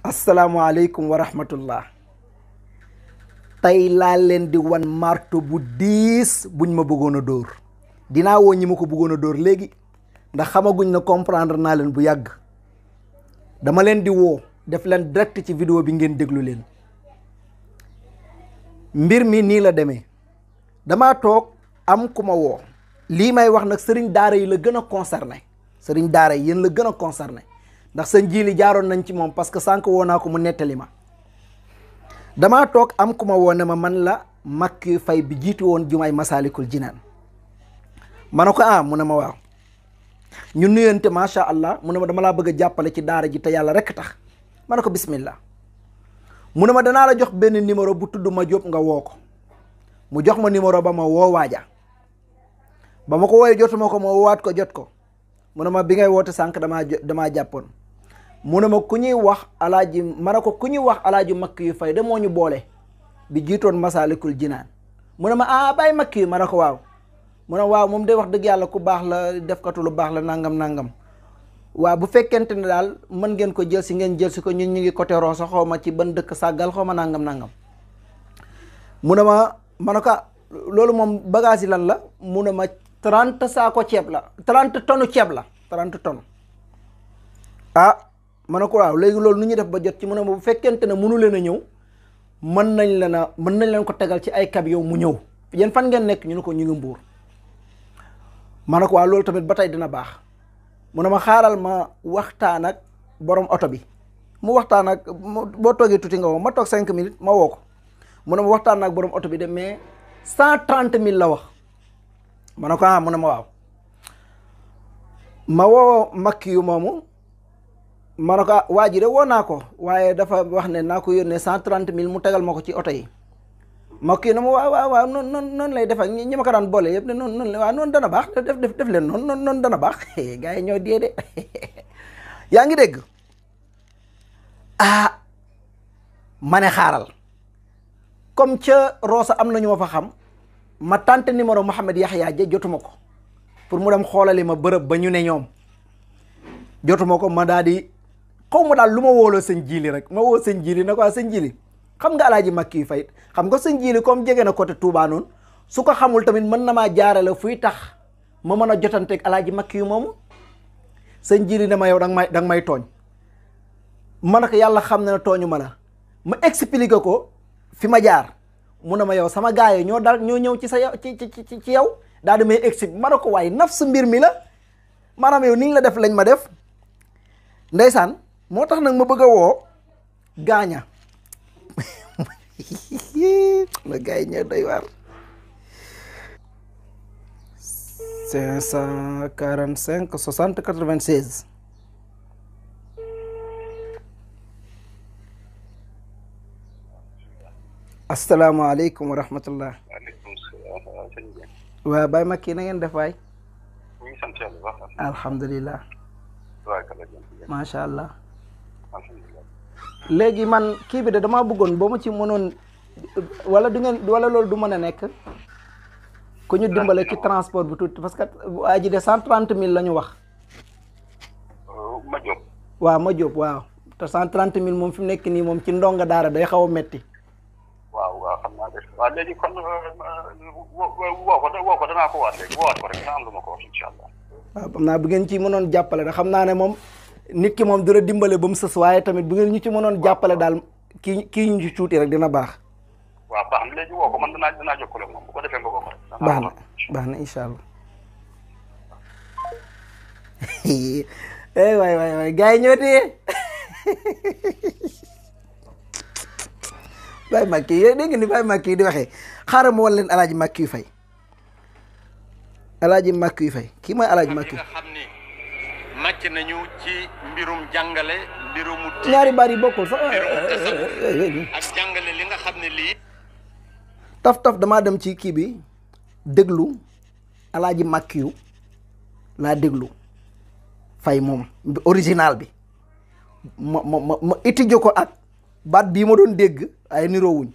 asalaamaaleykum wa rahmatullah. tey laa leen di wan marto bu diis buñ ma bëggoon a dóor. dinaa woo ñi ma ko bëggoon a dóor léegi ndax xamaguñ na comprendre naa leen bu yàgg. dama leen di woo def leen direct ci vidéo bi ngeen déglu leen. mbir mi nii la demee. damaa toog am ku ma woo. lii may wax nag sëriñ daara yi la gën a concerné. sëriñ daara yi yéen la gën a concerné. ndax sa njiili jaaroon nañ ci moom parce que sànq woo naa ko mu nettali ma. damaa toog am ku ma woo ne ma man la Macky Faye bi jiitu woon jumaay Masaalikul Jinaan. ma ne ko mu ne ma waaw. ñu nuyante macha allah mu ne ma dama laa bëgg a jàppale ci daara ji te yàlla rekk tax. ma ne ko bismillah. mu ne ma danaa la jox benn numéro bu tudd ma Jóob nga woo ko. mu jox ma numéro ba ma woo waaja. ba ma ko woowee jotuma ko ma woowaat ko jot ko. mu ne ma bi ngay woote sànq damaa jàppoon. mu ne ma ku ñuy wax alaaji ma ne ko ku ñuy wax alaaji Macky Faye de moo ñu boole. bi jiitoon Masaalikul Jinaan. mu ne ma bàyyi Macky ma ne ko waaw. mu ne waaw moom day wax dëgg yàlla ku baax la defkatu lu baax la nangam. waaw bu fekkente ne daal mën ngeen ko jël si ngeen jël si ko ñun ñu ngi côté Rosso xaw ma ci ban dëkk sàggal xaw ma nangam. mu ne ma ne ko loolu moom bagage yi lan la mu ne ma 30 saako ceeb la 30 tonnes ceeb la 30 tonnes. ma ne ko waaw léegi loolu nu ñuy def ba jot ci mu ne ma bu fekkente ne mënu leen a ñëw mën nañ leen ko tegal ci ay camion mu ñëw yéen fan ngeen nekk ñu ne ko ñu ngi Mbuur. ma ne ko waaw loolu tamit ba tey dina baax. mu ne ma xaaral ma waxtaan ak borom oto bi mu waxtaan ak boo toogee tuuti nga woo ma toog 5 minutes ma woo ko mu ne ma waxtaan ak borom oto bi de mais 130 000 la wax. ma ne ko mu ne ma waaw. ma woo Macky yu moomu ma ne ko waa ji de woo naa ko waaye dafa wax ne naa ko yónnee 130 000 mu tegal ma ko ci oto yi. Macky na ma waaw noonu lay def ak ñi ma ko daan boole yëpp ne noonu dana baax def leen noonu dana baax gars yi ñoo dee de yaa ngi dégg. ma ne xaaral comme ca Rosso am na ñu ma fa xam ma tànte numéro Mouhamed Yaxya ja jotuma ko pour mu dem xoolali ma bërëb ba ñu ne ñoom jotuma ko ma daal di xaw ma daal lu ma wóoloo sëñ Jili rek ma woo sëñ Jili ne ko sëñ Jili xam nga alaaji Macky Faye xam nga sëñ Jili comme jege na côté Touba noonu su ko xamul tamit mën na maa jaarale fuy tax ma mën a jotanteeg alaaji Macky yu moomu. sëñ Jili ne ma yow danga may tooñ ma ne ko yàlla xam na ne tooñu ma la ma expliqué ko fi ma jaar mu ne ma yow sama gars yi ñoo ñëw ci sa yow ci yow daal di may expliqué ma ne ko waaye naf su mbir mi la maanaam yow niñ la def lañ ma def ndeysaan moo tax nag ma bëgg a woo gaaña la gars yi ñëw doy waar 545 60 96 asalaamaaleykum wa rahmatullah. waaleykum salaam. waaw Baye Macky na ngeen def waay. ñu ngi sant yàlla bu baax. alhamdulilah. macha allah. alhamdulilah. léegi man kii bi de damaa bëggoon boo ma ci mënoon wala loolu du mën a nekk. ku ñu dimbale ci transport bi tuuti parce que waa ji de 130 000 la ñu wax. ma Jóob. waaw ma Jóob waaw te 130 000 moom fi mu nekk nii moom ci ndonga daara day xaw a metti. waaw xam naa de waaw léegi kon woo ko danaa ko waat léegi woowaat ko rek dina am lu ma ko wax incha allah. waaw xam naa bu ngeen ci mënoon jàppale da xam naa ne moom nit ki moom dina dimbale ba mu sës waaye tamit bu ngeen ñu ci mënoon jàppale daal kii ñu ci tuuti rek dina baax. waaw baax na léegi woo ko man danaa jokkale moom bu ko defee nga woo ko rek. baax na incha allah. waay gars yi ñoo téye Baye Macky yéen dégg nga ni Baye Macky di waxee xaaral ma wan leen alaaji Macky Faye alaaji Macky Faye kii mooy alaaji Macky. nga xam ni màcc nañu ci mbirum jàngale mbirum ñaari baat yi bokkul sax ak jàngale li nga xam ne lii taf damaa dem ci kii bi déglu alaaji Macky yu laa déglu Faye moom original bi ma étudier ko ak baat bii ma doon dégg ay niroowuñ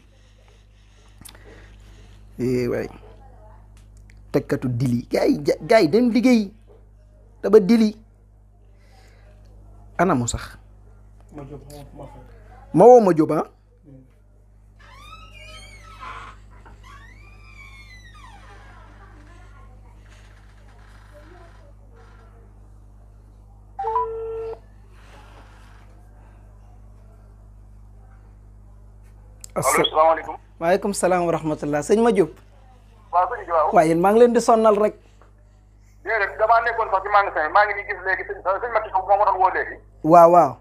waay tekkatu dili gars yi dem liggéey te ba dili anamu sax ma woo ma Jóob ah. allo salaamaaleykum. waaleykum salaam wa rahmatullah sëñ ma Jóob. waaw sëñ bi waaw. waaye yéen maa ngi leen di sonnal rek. déedéet damaa nekkoon sax ci magasin maa ngi nii gis léegi sëñ Mati Sow moo ma doon woo léegi. waaw waaw.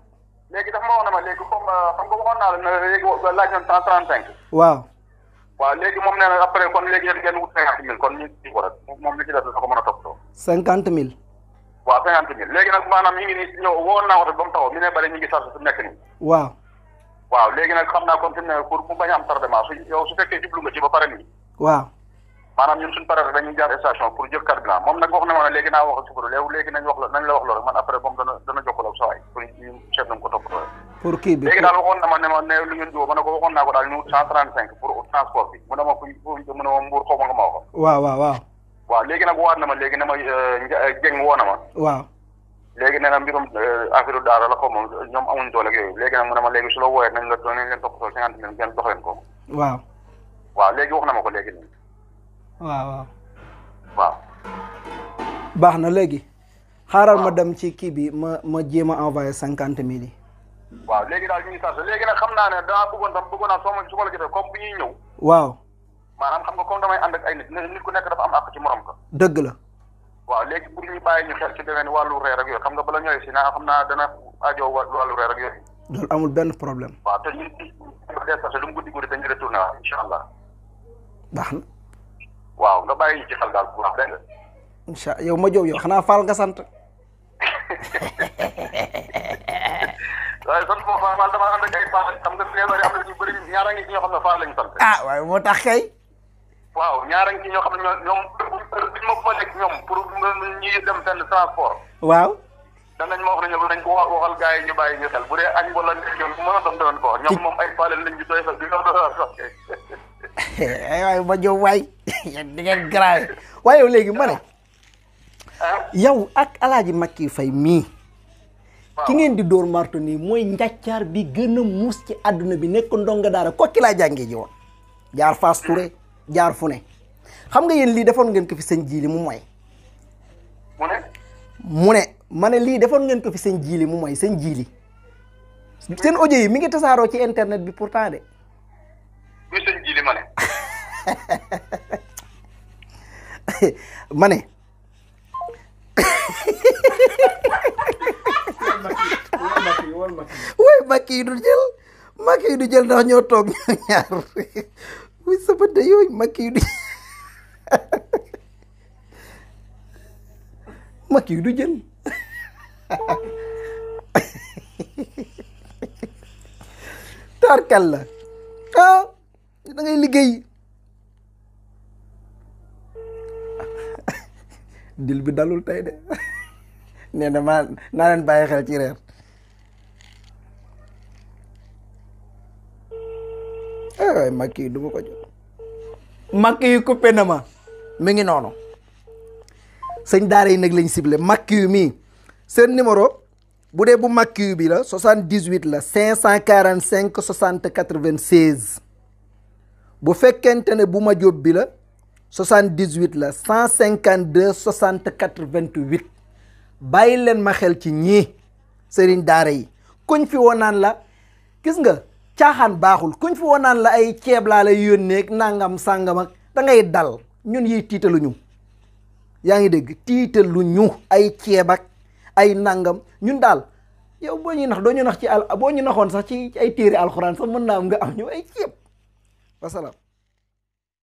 léegi dafa ma wax ne ma léegi comme xam nga waxoon naa la ne léegi laaj nañ 135. waaw. waaw léegi moom nee na après kon léegi yéen ngeen wut 50 000 kon ñu ci ko rek moom li ci des na ko mën a toppatoo. 50 000. waaw 50 000 léegi nag maanaam ñu ngi nii ñëw woon naa ko ba mu taxaw mi ne bëri ñu ngi sarse su nekk nii. waaw. waaw léegi nag xam naa kon fi mu ne pour mu bañ a am tardement su fekkee jublu nga ci ba pare nii. waaw. maanaam ñun suñu paree dañuy jaar station pour jël carburant moom nag wax na ma ne léegi naa wax ak subaru léegi nañ la wax loolu man après moom dana jokkoo ak sa waay pour ñu seet nañ ko toppatoo. pour kii bi léegi daal waxoon na ma ne lu ngeen jiwoo ma ne ko waxoon naa ko daal ñu 135 pour transport bi mu ne ma mu ne ma Mbour xaw ma nga ma waxoon. waaw waaw waaw. waaw léegi nag waat na ma léegi ne ma Dieng woo na ma. waaw. léegi nee na mbirum affaire daara la xaw ma ñoom amuñ doole ak yooyu léegi nag mu ne ma léegi su la wooyee nañ leen toppatoo 50 000 ngeen dox leen ko. waaw. waaw léegi wax na ma ko léegi nii. waaw waaw. waaw. baax na léegi. xaaral ma dem ci kii bi ma jéem a envoyé 50 000 yi. waaw léegi daal ñu ngi sarse léegi nag xam naa ne daa bëggoon naa su ma la gisee comme bu ñuy ñëw. waaw. maanaam xam nga comme damay ànd ak ay nit ku nekk dafa am àq ci morom ko. dëgg la. waaw léegi pour ñu bàyyi ñu xel ci demee ni wàllu reer ak yooyu xam nga bala ñëwee si naa xam naa dana aajo wàllu reer ak yooyu. loolu amul benn problème. waaw te ñun des sarse lu mu guddi guddi dañuy retourné waat incha allah. baax na. waaw nga bàyyi ñu ci xel daal bu baax dégg nga. incha yow ma Jóob yow xanaa faal nga sant. waaye sant moom faal dama ànd ak ay faal xam nga feebar yi am na ñu bëri ñaara ngi ci ñoo xam ne faal lañu sant. ah waaye moo tax kay. waaw ñaara ngi ci ñoo xam ne ñoom biñ ma ko nekk ñoom pour ñuy dem fenn transport. waaw. danañ ma wax ne ñoom dañ ko waxal gars yi ñu bàyyi ñu xel bu dee añ wala ñoom mën a doon doon ko wax ñoom moom ay faale lañ ñu doy sax di doon sax. ay waay ma Jóob waay di ngeen grave waaye yow léegi ma ne. yow ak Alaaji Makki Fay mii. ki ngeen di dóor marto nii mooy njàccaar bi gën a muus ci àdduna bi nekk ndonga daara kokki laa jàngee ji woon jaar Fass Touré jaar fu ne xam nga yéen lii defoon ngeen ko fi sëñ Jiili mu mooy mu ne ma ne lii defoon ngeen ko fi sëñ Jiili mu mooy sëñ Jiili seen audio yi mi ngi tasaaroo ci internet bi pourtant de muy sëñ Jiili ma ne ma ne way Makki du jël ndax ñoo toog ñoo ñaar wuy sama de yooyu Makki du jël tarkal la da ngay liggéey dil bi dalul tey de nee na maa naa leen bàyyi xel ci reer waay Makki yi du ma ko jot Makki yu coupé na ma mi ngi noonu sëñ daara yi nag lañ ciblé Makki yu mii seen numéro bu dee bu Makki yu bi la 78 la 545 60 96 bu fekkente ne bu ma Jóob bi la 78 la 152 60 88 bàyyi leen ma xel ci ñii sëriñ daara yi kuñ fi woon naan la gis nga caaxaan baaxul kuñ fi woon naan la ay ceeb laa lay yónneeg nangam sàngam ak da ngay dal ñun yiy tiitaluñu yaa ngi dégg tiitaluñu ay ceeb ak ay nangam ñun daal yow boo ñuy nax doo ñu nax ci boo ñu naxoon sax ci ay téere alxuraan sax mën naa am nga am ñu ay ceeb wasalaam